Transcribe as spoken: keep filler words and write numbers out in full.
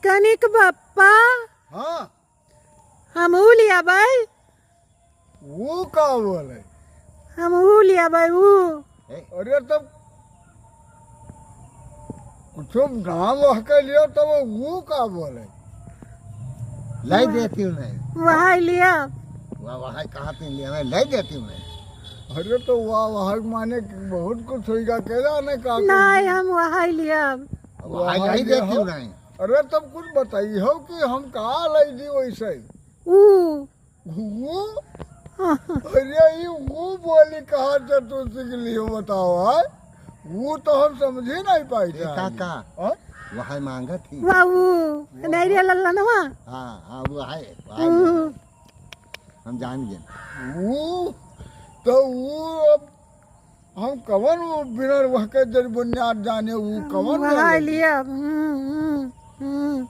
कनिक बप्पा। हाँ। हम ऊ लियाबै। ऊ का बोले? हम ऊ लियाबै, ऊ। अरे तब कुछ नाम वह के लियो तब ऊ का बोले? लाई देती हूँ मैं। वहाई लिया। वह, वहाई कहाँ पे लिया? मैं लाई देती हूँ मैं। अरे तो वह, वहाई माने कि बहुत कुछ होइगा, के जाने का नहीं, कुछ। हम वहाई लिया। वहाई वहाई लाई लिया देती हो? हूँ मैं। अरे तब कुछ बताई हो कि हम कहाँ लाई दी वैसे? ऊ। ऊ? अरे ई ऊ बोली कहाँ से तू सीख लियो बताओ, हाँ? ऊ तो हम समझी नहीं पाई ए था। काका, हाँ? वहाई मांगत ही। वाह, ऊ, नहीं रे लल्लनवा। हाँ, हाँ, वहाई, वहाई ऊ। हम जान गए। ऊ, तो ऊ अब हम कवन वो बिना वह के जड़ बुनियाद जाने, ऊ कवन वहाई जाने? लिया, हम्म, हम्म, हम्म।